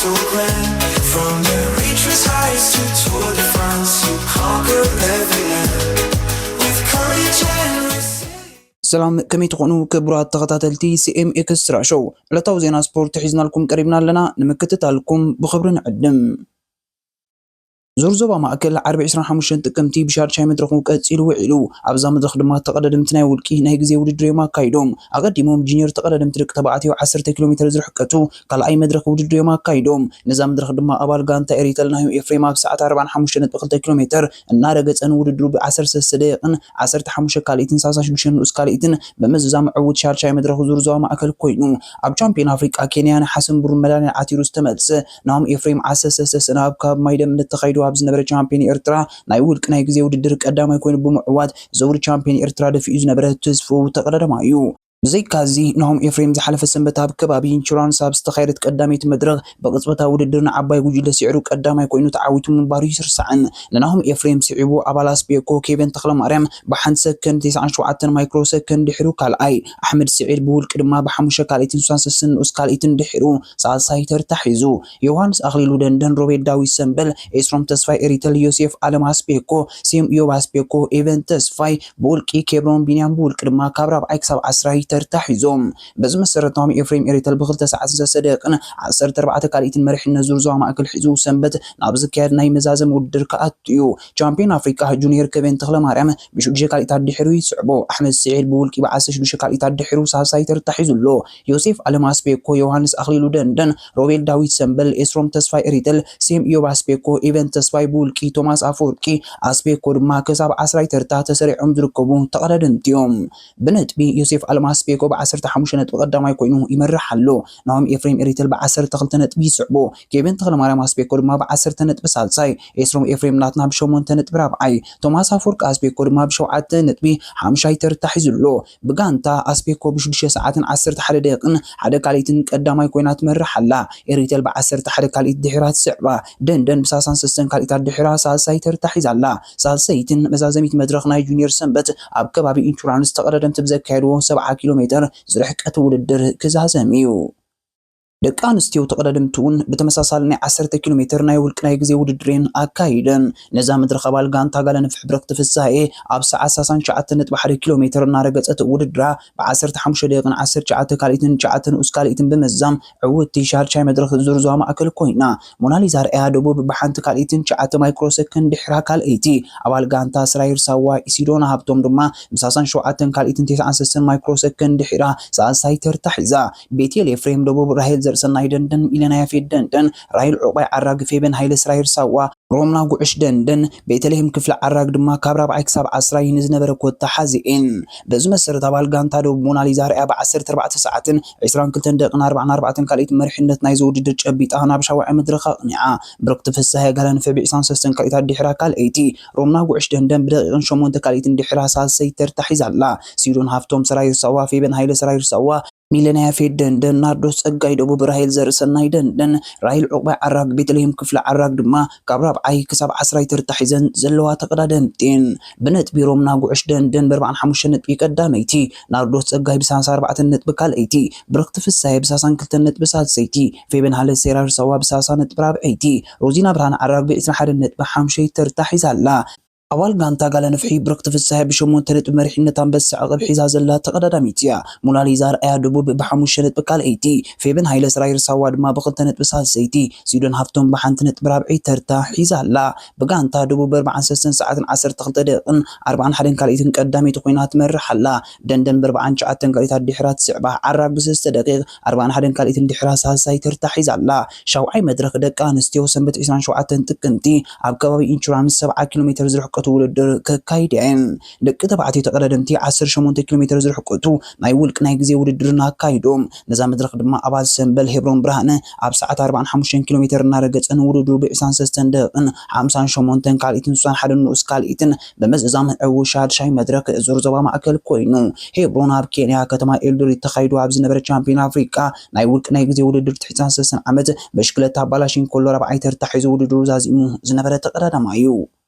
From the reaches highest to Tour de France, you conquer every land with courage and resilience. ሰላም፣ ከመይ ትኾኑ ክቡራት ተኸታተልቲ ሲ ኤም ኤክስትራ ሾው? ዕለታዊ ዜና ስፖርት ሒዝናልኩም ቀሪብና ኣለና፣ ንምክትታልኩም ብኽብሪ ንዕድም። ዙር ዞባ ማእከል ዓርቢ ዕስራን ሓሙሽተን ጥቅምቲ ብሻድሻይ መድረኹ ቀጺሉ ውዒሉ። ኣብዛ መድረኽ ድማ ተቐዳደምቲ ናይ ውልቂ ናይ ግዜ ውድድር እዮም ኣካይዶም። ኣቐዲሞም ጁኒየር ተቐዳደምቲ ደቂ ተባዕትዮ ዓሰርተ ኪሎ ሜትር ዝርሕቀቱ ካልኣይ መድረኽ ውድድር እዮም ኣካይዶም። ነዛ መድረኽ ድማ ኣባል ጋንታ ኤሪተል ናሆም ኤፍሬም ኣብ ሰዓት ኣርባን ሓሙሽተን ነጥቢ ክልተ ኪሎ ሜትር እናረገጸ ንውድድሩ ብ ዓሰርተ ሰለስተ ደቂቕን ዓሰርተ ሓሙሽተ ካልኢትን ሰላሳ ሽዱሽተ ንኡስ ካልኢትን ብምዝዛም ዕዉት ሻድሻይ መድረኽ ዙር ዞባ ማእከል ኮይኑ። ኣብ ቻምፒዮን ኣፍሪቃ ኬንያ ነሓስን ብሩር መዳልያ ዓቲሩ ዝተመልሰ ናሆም ኤፍሬም ዓሰርተ ሰለስተ ሰነ ኣብ ከባቢ ማይደምነት ተኻይዱ ኣብ ዝነበረ ቻምፒዮን ኤርትራ ናይ ውልቂ ናይ ግዜ ውድድር ቀዳማይ ኮይኑ ብምዕዋት ዘውሪ ቻምፒዮን ኤርትራ ደፊኡ ዝነበረ ተስፍኡ ተቐዳዳማይ እዩ። ብዘይካዚ ናሆም ኤፍሬም ዝሓለፈ ሰንበት ኣብ ከባቢ ኢንሹራንስ ኣብ ዝተኻየደት ቀዳመይቲ መድረኽ ብቕጽበታዊ ውድድር ንዓባይ ጉጅለ ስዒሩ ቀዳማይ ኮይኑ ተዓዊቱ ምንባሩ ይስርሳዕን። ንናሆም ኤፍሬም ስዒቡ ኣባል ኣስቤኮ ኬቨን ተኽለማርያም ብሓንቲ ሰከንድ ተስዓን ሸውዓተን ማይክሮ ሰከንድ ድሒሩ ካልኣይ፣ ኣሕመድ ስዒድ ብውልቂ ድማ ብሓሙሽተ ካልኢትን ሱሳን ሰስን ንኡስ ካልኢትን ድሒሩ ሳልሳይ ተርታ ሒዙ። ዮሃንስ ኣኽሊሉ ደንደን፣ ሮቤል ዳዊት ሰምበል፣ ኤስሮም ተስፋይ ኤሪተል፣ ዮሴፍ ኣለም ኣስቤኮ፣ ሴም ኢዮብ ኣስቤኮ፣ ኤቨን ተስፋይ ብውልቂ፣ ኬብሮን ቢንያም ብውልቂ ድማ ካብ ራብዓይ ክሳብ ዓስራይ ተርታ ሒዞም። በዚ መሰረት ናሆም ኤፍሬም ኤሪተል ብክልተ ሰዓትን ሰለስተ ደቂቕን ዓሰርተ ኣርባዕተ ካልኢትን መሪሕነት ዙር ዞባ ማእከል ሒዙ ሰንበት ናብ ዝካየድ ናይ መዛዘሚ ውድድር ክኣቱ እዩ። ቻምፒዮን ኣፍሪቃ ጁኒየር ኬቨን ተኽለማርያም ብሽዱሽተ ካልኢታት ድሒሩ ይስዕቦ። ኣሕመድ ስዒድ ብውልቂ ብዓሰርተ ሽዱሽተ ካልኢታት ድሒሩ ሳልሳይ ተርታ ሒዙ ኣሎ። ዮሴፍ ኣለም ኣስቤኮ፣ ዮሃንስ ኣኽሊሉ ደንደን፣ ሮቤል ዳዊት ሰምበል፣ ኤስሮም ተስፋይ ኤሪተል፣ ሴም ኢዮብ ኣስቤኮ፣ ኤቨን ተስፋይ ብውልቂ፣ ቶማስ ኣፈወርቂ ኣስቤኮ ድማ ክሳብ ዓስራይ ተርታ ተሰሪዖም ዝርከቡ ተቐዳደምቲ እዮም። ብነጥቢ ዮሴፍ ኣለም ኣስቤኮ ብ ዓሰርተ ሓሙሽተ ነጥቢ ቀዳማይ ኮይኑ ይመርሕ ኣሎ። ናሆም ኤፍሬም ኤሪተል ብ ዓሰርተ ክልተ ነጥቢ ይስዕቦ። ኬቨን ተኽለማርያም ኣስቤኮ ድማ ብ ዓሰርተ ነጥቢ ሳልሳይ፣ ኤስሮም ኤፍሬም ናትና ብ ሸሞንተ ነጥቢ ራብዓይ፣ ቶማስ ኣፈወርቂ ኣስቤኮ ድማ ብ ሸውዓተ ነጥቢ ሓምሻይ ተርታ ሒዙ ኣሎ። ብጋንታ ኣስቤኮ ብ ሽዱሽተ ሰዓትን ዓሰርተ ሓደ ደቂቕን ሓደ ካልኢትን ቀዳማይ ኮይና ትመርሕ ኣላ። ኤሪተል ብ ዓሰርተ ሓደ ካልኢት ድሒራ ትስዕባ። ደንደን ብ ሰላሳን ሰለስተን ካልኢታት ድሒራ ሳልሳይ ተርታ ሒዛ ኣላ። ሳልሰይትን መዛዘሚት መድረኽ ናይ ጁኒየር ሰንበት ኣብ ከባቢ ኢንሹራንስ ተቐዳደምቲ ብዘካየድዎ ሰብዓ ኪሎ ሜትር ዝርሕቀት ውድድር ክዛዘም እዩ። ደቂ ኣንስትዮ ተቐዳደምቲ እውን ብተመሳሳሊ ናይ ዓሰርተ ኪሎ ሜትር ናይ ውልቂ ናይ ግዜ ውድድር እየን ኣካይደን። ነዛ መድረኽ ኣባል ጋንታ ጋለንፍሕ ብረክቲ ፍስሃኤ ኣብ ሰዓት ሰላሳን ትሽዓተን ነጥቢ ሓደ ኪሎ ሜትር እናረገጸት ውድድራ ብ ዓሰርተ ሓሙሽተ ደቂቕን ዓሰርተ ትሽዓተ ካልኢትን ትሽዓተ ንኡስ ካልኢትን ብምዝዛም ዕውትቲ ሻድሻይ መድረኽ ዙር ዞባ ማእከል ኮይና። ሞናሊዛ ኣርኣያ ደቡብ ብሓንቲ ካልኢትን ትሽዓተ ማይክሮ ሰከንድ ድሒራ ካልኣይቲ፣ ኣባል ጋንታ ስራይር ሳዋ ኢሲዶና ሃብቶም ድማ ብ ሰላሳን ሸውዓተን ካልኢትን ተስዓን ሰለስተን ማይክሮ ሰከንድ ድሒራ ሳልሳይ ተርታ ሒዛ። ቤቴል ኤፍሬም ደቡብ፣ ራሄል ዘርእሰናይ ደንደን፣ ሚለና ያፌት ደንደን፣ ራሄል ዑቕባይ ዓራግ፣ ፌበን ሃይለ ስራይር ሳዋ፣ ሮምና ጉዕሽ ደንደን፣ ቤተልሔም ክፍለ ዓራግ ድማ ካብ ራብዓይ ክሳብ ዓስራይ ንዝነበረ ኮታ ሓዚኤን። በዚ መሰረት ኣባል ጋንታ ደቡብ ሞናሊዛ ኣርኣያ ብ ዓሰርተ ኣርባዕተ ሰዓትን ዕስራን ክልተን ደቂቕን ኣርባዓን ኣርባዕተን ካልኢት መሪሕነት ናይዚ ውድድር ጨቢጣ ናብ ሻውዓይ መድረኽ ኣቕኒዓ። ብርክቲ ፍስሃየ ጋለንፍዕ ብ ዕስራን ሰለስተን ካልኢታት ድሒራ ካልኣይቲ፣ ሮምና ጉዕሽ ደንደን ብደቂቕን ሸሞንተ ካልኢትን ድሒራ ሳልሰይቲ ተርታ ሒዛ ኣላ። ሲዶን ሃፍቶም ስራይር ሳዋ፣ ፌበን ሃይለ ስራይር ሳዋ፣ ሚለና ያፌት ደንደን፣ ናርዶስ ጸጋይ ደቡብ፣ ራሄል ዘርእሰናይ ደንደን፣ ራሄል ዑቕባይ ዓራግ፣ ቤተልሔም ክፍለ ዓራግ ድማ ካብ ራብዓይ ክሳብ ዓስራይ ተርታ ሒዘን ዘለዋ ተቐዳደምቲ እየን። ብነጥቢ ሮምና ጉዕሽ ደንደን ብ ኣርባዓን ሓሙሽተን ነጥቢ ቀዳመይቲ፣ ናርዶስ ጸጋይ ብ ሰላሳ ኣርባዕተ ነጥቢ ካልኣይቲ፣ ብርኽቲ ፍሳየ ብ ሰላሳን ክልተን ነጥቢ ሳልሰይቲ፣ ፌበን ሃለ ሴራር ሳዋ ብ ሰላሳ ነጥቢ ራብዐይቲ፣ ሮዚና ብርሃን ዓራግ ብ ዕስራን ሓደን ነጥቢ ሓምሻይ ተርታ ሒዛ ኣላ። ኣባል ጋንታ ጋለ ንፍሒ ብርኽቲ ፍሳየ ብሸሞንተ ነጥቢ መሪሕነት ኣንበሳ ዕቕብ ሒዛ ዘላ ተቐዳዳሚት እያ። ሞናሊዛ ኣርኣያ ደቡብ ብሓሙሽተ ነጥቢ ካልኣይቲ፣ ፌበን ሃይለ ስራይር ሳዋ ድማ ብኽልተ ነጥቢ ሳልሰይቲ፣ ሲዶን ሃፍቶም ብሓንቲ ነጥቢ ራብዐይቲ ተርታ ሒዛ ኣላ። ብጋንታ ደቡብ ብ ኣርባዓን ሰለስተን ሰዓትን ዓሰርተ ክልተ ደቂቕን ኣርባዓን ሓደን ካልኢትን ቀዳመይቲ ኮይና ትመርሕ ኣላ። ደንደን ብ ኣርባዓን ትሽዓተን ካልኢታት ድሕራ ትስዕባ። ዓራግ ብ ሰለስተ ደቂቕ ኣርባዓን ሓደን ካልኢትን ድሕራ ሳልሳይ ተርታ ሒዛ ኣላ። ሻውዓይ መድረኽ ደቂ ኣንስትዮ ሰንበት ዕስራን ሸውዓተን ጥቅምቲ ኣብ ከባቢ ኢንሹራንስ ሰብዓ ኪሎ ሜትር ዝርሕቀቱ ውድድር ከካይዳ እየን። ደቂ ተባዕትዮ ተቐዳደምቲ ዓሰርተ ሸሞንተ ኪሎ ሜትር ዝርሕቀቱ ናይ ውልቂ ናይ ግዜ ውድድርን ኣካይዶም። ነዛ መድረኽ ድማ ኣባል ሰምበል ሄብሮን ብርሃነ ኣብ ሰዓት ኣርባዓን ሓሙሽተን ኪሎ ሜትር እናረገጸ ንውድድሩ ብ ዕስራን ሰለስተን ደቂቕን ሓምሳን ሸሞንተን ካልኢትን ሱሳን ሓደን ንኡስ ካልኢትን ብምዝዛም ዕዉት ሻድሻይ መድረኽ ዙር ዞባ ማእከል ኮይኑ። ሄብሮን ኣብ ኬንያ ከተማ ኤልዶሬት ተኻይዱ ኣብ ዝነበረ ቻምፒዮን ኣፍሪቃ ናይ ውልቂ ናይ ግዜ ውድድር ትሕቲ ዕስራን ሰለስተን ዓመት ብሽክለታ ኣባላሽን ኮሎ ራብዓይ ተርታ ሒዙ ውድድሩ ዛዚሙ ዝነበረ ተቐዳዳማይ እዩ።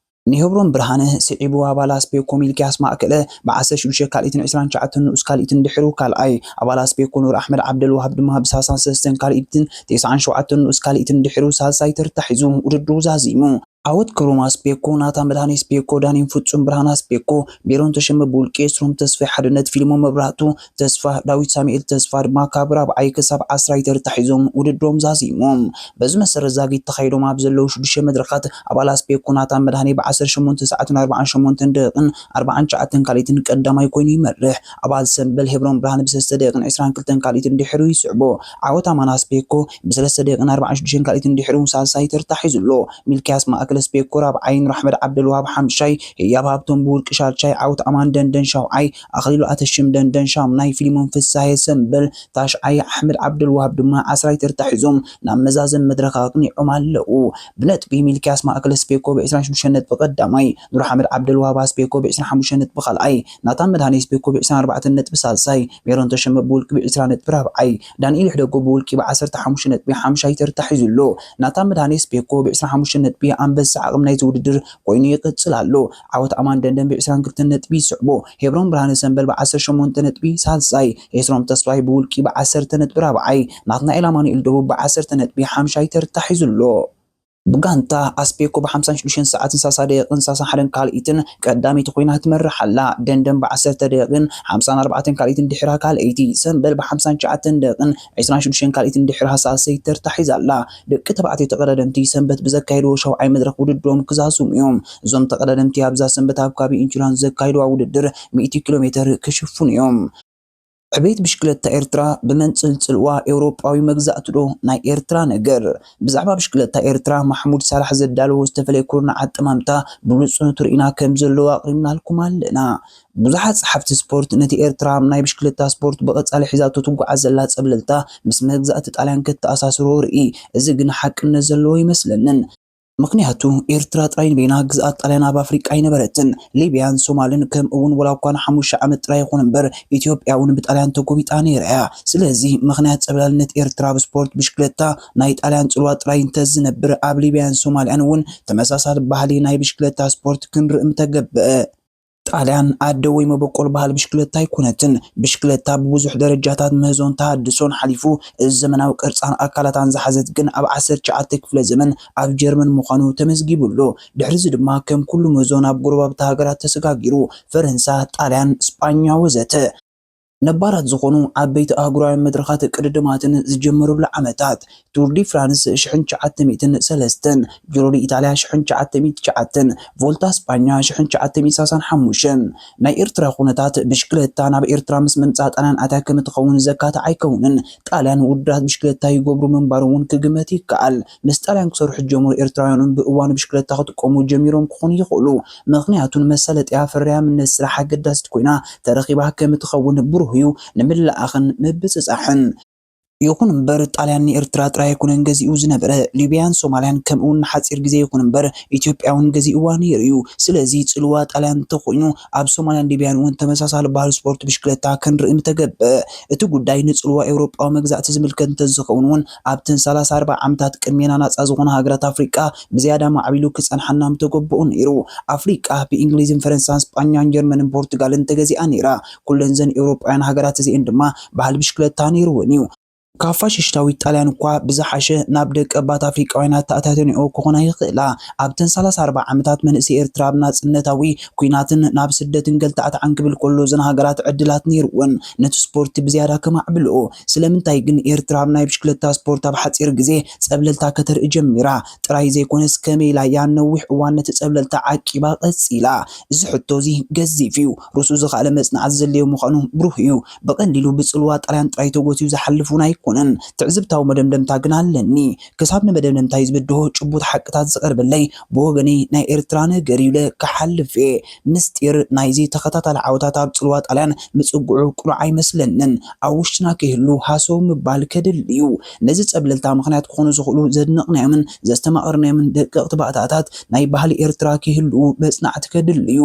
ንሄብሮን ብርሃነ ስዒቡ ኣባል ኣስቤኮ ሚልክያስ ማእከለ ብ ዓሰርተ ሽዱሽተ ካልኢትን ዕስራን ትሽዓተን ንኡስ ካልኢትን ድሕሩ ካልኣይ፣ ኣባል ኣስቤኮ ኑር ኣሕመድ ዓብደልዋሃብ ድማ ብ ሰላሳን ሰለስተን ካልኢትን ተስዓን ሸውዓተን ንኡስ ካልኢትን ድሕሩ ሳልሳይ ተርታ ሒዙ ውድድሩ ዛዚሙ። ዓወት ክብሮም ኣስቤኮ፣ ናታ መድሃኔ ኣስቤኮ፣ ዳኒን ፍጹም ብርሃን ኣስቤኮ፣ ሜሮን ተሸመ ብውልቂ፣ ኤስሮም ተስፋይ ሓድነት፣ ፊልሞን መብራህቱ ተስፋ፣ ዳዊት ሳሙኤል ተስፋ ድማ ካብ ራብዓይ ክሳብ ዓስራይ ተርታ ሒዞም ውድድሮም ዛዚሞም። በዚ መሰረት ዛጊት ተኻይዶም ኣብ ዘለዉ ሽዱሽተ መድረኻት ኣባል ኣስቤኮ ናታ መድሃኔ ብ ዓሰርተ ሸሞንተ ሰዓትን ኣርባዓን ሸሞንተን ደቂቕን ኣርባዓን ትሽዓተን ካልኢትን ቀዳማይ ኮይኑ ይመርሕ። ኣባል ሰምበል ሄብሮን ብርሃነ ብሰለስተ ደቂቕን ዕስራን ክልተን ካልኢትን ድሕሩ ይስዕቦ። ዓወት ኣማን ኣስቤኮ ብሰለስተ ደቂቕን ኣርባዓን ሽዱሽተን ካልኢትን ድሕሩ ሳልሳይ ተርታ ሒዙ ኣሎ። ሚልክያስ ማእከለ ኣስቤኮ ራብዓይ፣ ኑር ኣሕመድ ዓብደልዋሃብ ሓምሻይ፣ ህያብ ሃብቶም ብውልቂ ሻድሻይ፣ ዓወት ኣማን ደንደን ሻውዓይ፣ ኣኽሊሉ ኣተሽም ደንደን ሻምናይ፣ ፊልሞን ፍስሃየ ሰምበል ታሽዓይ፣ ኣሕመድ ዓብደልዋሃብ ድማ ዓስራይ ተርታ ሒዞም ናብ መዛዘሚ መድረኽ ኣቕኒዖም ኣለዉ። ብነጥቢ ሚልክያስ ማእከለ ኣስቤኮ ብ ዕስራን ሽዱሽተን ነጥቢ ቀዳማይ፣ ኑር ኣሕመድ ዓብደልዋሃብ ኣስቤኮ ብ ዕስራን ሓሙሽተን ነጥቢ ካልኣይ፣ ናታን መድሃኔ ኣስቤኮ ብ ዕስራን ኣርባዕተን ነጥቢ ሳልሳይ፣ ሜሮን ተሸመ ብውልቂ ብ ዕስራ ነጥቢ ራብዓይ፣ ዳንኤል ይሕደጎ ብውልቂ ብ ዓሰርተ ሓሙሽተ ነጥቢ ሓምሻይ ተርታ ሒዙ ኣሎ። ናታን መድሃኔ ኣስቤኮ ብ ዕስራን ሓሙሽተን ነጥቢ ኣንበሳ ዓቕሚ ናይቲ ውድድር ኮይኑ ይቕጽል ኣሎ። ዓወት ኣማን ደንደን ብ ዕስራን ክልተን ነጥቢ ይስዕቦ። ሄብሮን ብርሃነ ሰምበል ብ ዓሰርተ ሸሞንተ ነጥቢ ሳልሳይ፣ ኤስሮም ተስፋይ ብውልቂ ብ ዓሰርተ ነጥቢ ራብዓይ፣ ናትናኤል ኣማኑኤል ደቡብ ብ ዓሰርተ ነጥቢ ሓምሻይ ተርታ ሒዙ ኣሎ። ብጋንታ ኣስቤኮ ብ ሓምሳን ሽዱሽተን ሰዓትን ሰላሳ ደቂቕን ሰላሳን ሓደን ካልኢትን ቀዳመይቲ ኮይና ትመርሕ ኣላ። ደንደን ብ ዓሰርተ ደቂቕን ሓምሳን ኣርባዕተን ካልኢትን ድሕራ ካልኣይቲ፣ ሰምበል ብ ሓምሳን ትሽዓተን ደቂቕን ዕስራን ሽዱሽተን ካልኢትን ድሕራ ሳልሰይቲ ተርታ ሒዛ ኣላ። ደቂ ተባዕትዮ ተቐዳደምቲ ሰንበት ብዘካየድዎ ሻውዓይ መድረኽ ውድድሮም ክዛዝሙ እዮም። እዞም ተቐዳደምቲ ኣብዛ ሰንበት ኣብ ከባቢ ኢንቹላን ዘካይድዋ ውድድር ሚእቲ ኪሎ ሜተር ክሽፍኑ እዮም። ዕቤት ብሽክለታ ኤርትራ ብመንጽልጽልዋ ኤውሮጳዊ መግዛእቲ ዶ ናይ ኤርትራ ነገር? ብዛዕባ ብሽክለታ ኤርትራ ማሕሙድ ሳላሕ ዘዳለዎ ዝተፈለየ ኩርናዕ ኣጠማምታ ብሉጽ ንቱር ኢና ከም ዘለዎ ኣቕሪብናልኩም ኣለና። ብዙሓት ጸሓፍቲ ስፖርት ነቲ ኤርትራ ኣብ ናይ ብሽክለታ ስፖርት ብቐጻሊ ሒዛቶ ትጓዓዝ ዘላ ጸብለልታ ምስ መግዛእቲ ጣልያን ከተኣሳስሮ ርኢ። እዚ ግን ሓቅነት ዘለዎ ኣይመስለንን። ምኽንያቱ ኤርትራ ጥራይ ንበይና ግዝኣት ጣልያን ኣብ ኣፍሪቃ ኣይነበረትን። ሊብያን ሶማልን ከምኡ እውን ወላ እኳ ንሓሙሽተ ዓመት ጥራይ ይኹን እምበር ኢትዮጵያ እውን ብጣልያን ተጎቢጣ ነይራ እያ። ስለዚ ምኽንያት ጸብላልነት ኤርትራ ብስፖርት ብሽክለታ ናይ ጣልያን ጽልዋ ጥራይ እንተዝነብር ኣብ ሊብያን ሶማልያን እውን ተመሳሳሊ ባህሊ ናይ ብሽክለታ ስፖርት ክንርኢ ምተገብአ። ጣልያን ኣደ ወይ መበቆል ባህሊ ብሽክለታ ኣይኮነትን። ብሽክለታ ብብዙሕ ደረጃታት ምህዞን ተሃድሶን ሓሊፉ እዚ ዘመናዊ ቅርጻን ኣካላታን ዝሓዘት ግን ኣብ ዓሰርተ ትሽዓተ ክፍለ ዘመን ኣብ ጀርመን ምዃኑ ተመዝጊቡ ኣሎ። ድሕሪዚ ድማ ከም ኩሉ ምህዞ ናብ ጎረባብቲ ሃገራት ተሰጋጊሩ፣ ፈረንሳ፣ ጣልያን፣ ስጳኛ ወዘተ። ነባራት ዝኾኑ ዓበይቲ ኣህጉራውያን መድረኻት ቅድድማትን ዝጀመሩሉ ዓመታት፣ ቱር ዲ ፍራንስ ሽሕን ትሽዓተ ሚእትን ሰለስተን፣ ጂሮ ዲ ኢጣልያ ሽሕን ትሽዓተ ሚእትን ትሽዓተን፣ ቮልታ ስጳኛ ሽሕን ትሽዓተ ሚእትን ሰላሳን ሓሙሽተን። ናይ ኤርትራ ኩነታት፣ ብሽክለታ ናብ ኤርትራ ምስ ምምጻእ ጣልያን ኣትያ ከም እትኸውን ዘካትዕ ኣይከውንን። ጣልያን ውድድራት ብሽክለታ ይገብሩ ምንባሩ እውን ክግመት ይከኣል። ምስ ጣልያን ክሰርሑ ዝጀመሩ ኤርትራውያን እውን ብእዋኑ ብሽክለታ ክጥቀሙ ጀሚሮም ክኾኑ ይኽእሉ። ምኽንያቱ ንመሳለጥያ ፍርያምነት ስራሕ ኣገዳሲት ኮይና ተረኺባ ከም እትኸውን ብሩህ እዩ፣ ንምልእኣኽን ምብጽጻሕን። ይኹን እምበር፣ ጣልያን ንኤርትራ ጥራይ ኣይኮነን ገዚኡ ዝነበረ፣ ሊብያን ሶማልያን፣ ከምኡ እውን ንሓጺር ግዜ ይኹን እምበር፣ ኢትዮጵያ እውን ገዚእዋ ነይሩ እዩ። ስለዚ፣ ጽልዋ ጣልያን እንተኾይኑ፣ ኣብ ሶማልያን ሊብያን እውን ተመሳሳሊ ባህሊ ስፖርት ብሽክለታ ክንርኢ ምተገብአ። እቲ ጉዳይ ንጽልዋ ኤውሮጳዊ መግዛእቲ ዝምልከት እንተዝኸውን እውን፣ ኣብተን ሰላሳ ኣርባዓ ዓመታት ቅድሜና ናጻ ዝኾና ሃገራት ኣፍሪቃ ብዝያዳ ማዕቢሉ ክጸንሓና ምተገብኦ ነይሩ። ኣፍሪቃ ብእንግሊዝን ፈረንሳን፣ ስጳኛን ጀርመንን ፖርቱጋልን ተገዚኣ ነይራ። ኩለን ዘን ኤውሮጳውያን ሃገራት እዚኤን ድማ ባህሊ ብሽክለታ ነይርወን እዩ። ካብ ፋሽስታዊት ጣልያን እኳ ብዝሓሸ ናብ ደቀባት ኣፍሪቃውያን ኣተኣታትንኦ ክኾና ይኽእላ። ኣብተን ሰላሳ ኣርባዓ ዓመታት መንእሰይ ኤርትራ ኣብ ናጽነታዊ ኲናትን ናብ ስደትን ገልታዕታዕን ክብል ከሎ፣ እዘን ሃገራት ዕድላት ነይርወን ነቲ ስፖርት ብዝያዳ ከማዕብልኦ። ስለምንታይ ግን ኤርትራ ኣብ ናይ ብሽክለታ ስፖርት ኣብ ሓጺር ግዜ ጸብለልታ ከተርኢ ጀሚራ? ጥራይ ዘይኮነስ፣ ከመይ ኢላ እያ ነዊሕ እዋን ነቲ ጸብለልታ ዓቂባ ቀጺላ? እዚ ሕቶ እዚ ገዚፍ እዩ። ርእሱ ዝኸኣለ መጽናዕቲ ዘድልዮ ምዃኑ ብሩህ እዩ። ብቐሊሉ ብጽልዋ ጣልያን ጥራይ ተጎትዩ ዝሓልፍ እውን ኣይኮነን። ትዕዝብታዊ መደምደምታ ግን ኣለኒ። ክሳብ ንመደምደምታይ ዝብድሆ ጭቡጥ ሓቅታት ዝቐርበለይ፣ ብወገነይ ናይ ኤርትራ ነገር ኢለ ክሓልፍ እየ። ምስጢር ናይዚ ተኸታታሊ ዓወታት ኣብ ጽልዋ ጣልያን ምጽግዑ ቅኑዕ ኣይመስለንን። ኣብ ውሽጥና ከይህሉ ሃሰው ምባል ከድሊ እዩ። ነዚ ጸብለልታ ምኽንያት ክኾኑ ዝኽእሉ ዘድነቕናዮምን ዘስተማቐርናዮምን ደቀቕቲ ባእታታት ናይ ባህሊ ኤርትራ ክህልዉ መጽናዕቲ ከድሊ እዩ።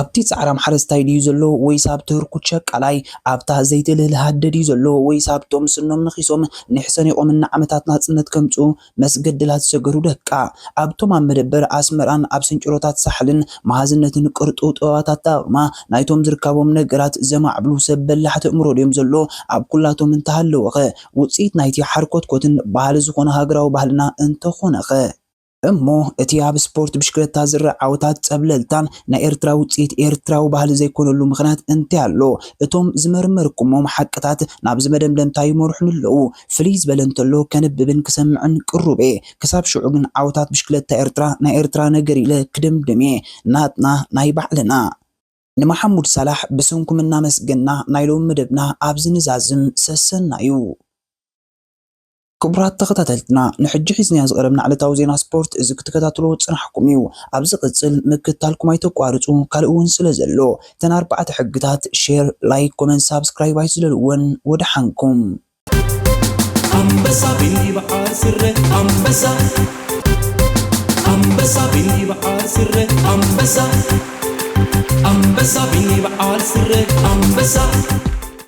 ኣብቲ ጻዕራም ሓረስታይ ድዩ ዘሎ ወይስ ኣብቲ ህርኩት ሸቃላይ? ኣብታ ዘይትልህልህ ኣደ ድዩ ዘሎ ወይስ ኣብቶም ስኖም ነኺሶም ንሕ ሰኒቖምን ንዓመታት ናጽነት ከምጽኡ መስገድላት ዝሰገሩ ደቃ? ኣብቶም ኣብ መደበር ኣስመራን ኣብ ስንጭሮታት ሳሕልን መሃዝነትን ቅርጡ ጥበባት ኣጠቓቕማ ናይቶም ዝርካቦም ነገራት ዘማዕብሉ ሰብ በላሕቲ እምሮ ድዮም ዘሎ? ኣብ ኩላቶም እንተሃለወኸ? ውጽኢት ናይቲ ሓርኮትኮትን ባህሊ ዝኾነ ሃገራዊ ባህልና እንተኾነኸ? እሞ እቲ ኣብ ስፖርት ብሽክለታ ዝረኣ ዓወታት ጸብለልታን ናይ ኤርትራ ውጽኢት ኤርትራዊ ባህሊ ዘይኮነሉ ምኽንያት እንታይ ኣሎ? እቶም ዝመርመርኩሞም ሓቅታት ናብዚ መደምደምታ ይመርሑኒ ኣለዉ። ፍልይ ዝበለ እንተሎ ከንብብን ክሰምዕን ቅሩብ እየ። ክሳብ ሽዑ ግን ዓወታት ብሽክለታ ኤርትራ ናይ ኤርትራ ነገር ኢለ ክድምድም እየ። ናትና ናይ ባዕልና። ንመሓሙድ ሳላሕ ብስምኩም እናመስገና ናይ ሎሚ መደብና ኣብዚ ንዛዝም። ሰሰናዩ። ክቡራት ተኸታተልትና፣ ንሕጂ ሒዝናዮ ዝቐረብና ዕለታዊ ዜና ስፖርት እዚ ክትከታተልዎ ዝጸናሕኩም እዩ። ኣብ ዝቕጽል ምክትታልኩም ኣይተቋርጹ። ካልእ እውን ስለ ዘሎ፣ እተን ኣርባዕተ ሕግታት ሼር፣ ላይክ፣ ኮመንት፣ ሳብስክራይብ ኣይትዝለልወን። ወደሓንኩም። ኣንበሳ ቢኒ በዓል ስረ ኣንበሳ ኣንበሳ ቢኒ በዓል ስረ ኣንበሳ ኣንበሳ ቢኒ በዓል ስረ ኣንበሳ